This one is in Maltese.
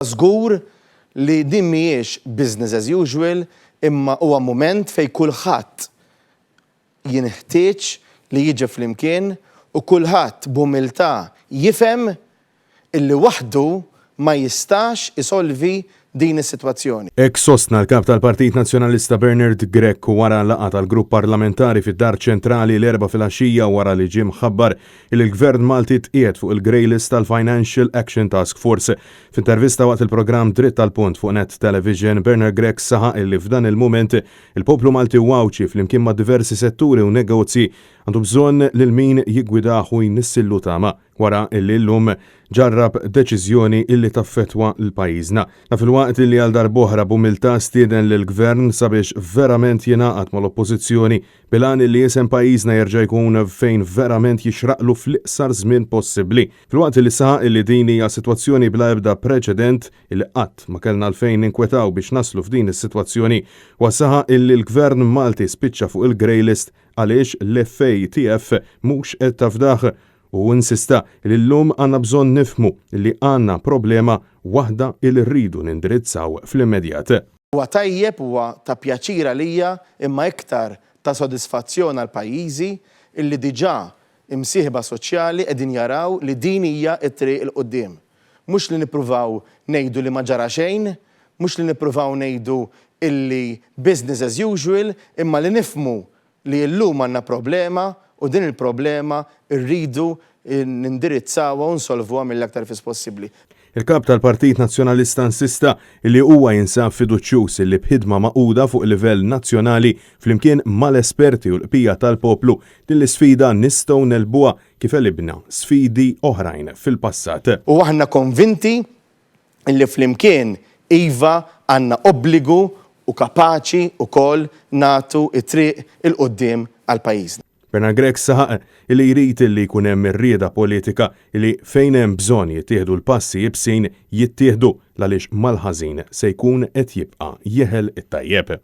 Żgur li din mhijiex business as usual imma huwa mument fejn kulħadd jinħtieġ li jiġi flimkien u kulħadd b'umiltà jifhem illi waħdu ma jistax isolvi din is-sitwazzjoni. Hekk sostna l-Kap tal-Partit Nazzjonalista Bernard Grech wara laqgħa tal-Grupp Parlamentari fid-Dar Ċentrali l-Erbgħa filgħaxija wara li ġie mħabbar li l-Gvern Malti tqiegħed fuq il-grey list tal-Financial Action Task Force. F'intervista waqt il-programm Dritt għall-Punt fuq Net Television, Bernard Grech saħaq illi f'dan il-mument il-poplu Malti u Għawdxi flimkien ma' diversi setturi u negozji għandu bżonn lil min jiggwidah u jnissillu tama wara illi llum ġarrab deċiżjoni illi taffettwa 'l pajjiżna. Dan filwaqt illi għal darb'oħra b'umiltà stieden lill-Gvern sabiex verament jingħaqad mal-Oppożizzjoni bil-għan li isem pajjiżna jerġa' jkun fejn verament jixraqlu fl-iqsar żmien possibbli. Filwaqt li saħaq li din hija sitwazzjoni bla ebda preċedent li qatt ma kellna għalfejn ninkwetaw biex naslu f'din is-sitwazzjoni, huwa saħaq illi l-Gvern Malti spiċċa fuq il-grey list għaliex l-FATF mhux qed tafdah u insista li llum għandna bżonn nifhmu li għandna problema waħda li rridu nindirizzaw fl-immedjat. Huwa tajjeb, huwa ta' pjaċir għalija imma iktar ta' sodisfazzjon għal pajjiżi illi diġà imsieħba soċjali qegħdin jaraw li din hija t-triq 'il quddiem. Mhux li nippruvaw ngħidu li ma ġara xejn, mhux li nippruvaw ngħidu illi business as usual imma li nifhmu li llum għandna problema u din il-problema rridu nindirizzawha u nsolvuha mill-aktar fis possibbli. Il-Kap tal-Partit Nazzjonalista insista li huwa jinsab fiduċjuż li b'ħidma magħquda fuq livell nazzjonali flimkien mal-esperti u l-qbija tal-poplu din l-isfida nistgħu negħlbuha kif għelibna sfidi oħrajn fil-passat. U aħna konvinti illi flimkien iva għandna obbligu u kapaċi wkoll nagħtu t-triq 'il quddiem għal pajjiżna. Bernard Grech saħaq illi jrid illi jkun hemm ir-rieda politika illi fejn hemm bżonn jittieħdu l-passi ibsin jittieħdu l-għaliex mal-ħażin se jkun qed jibqa' jeħel it-tajjeb.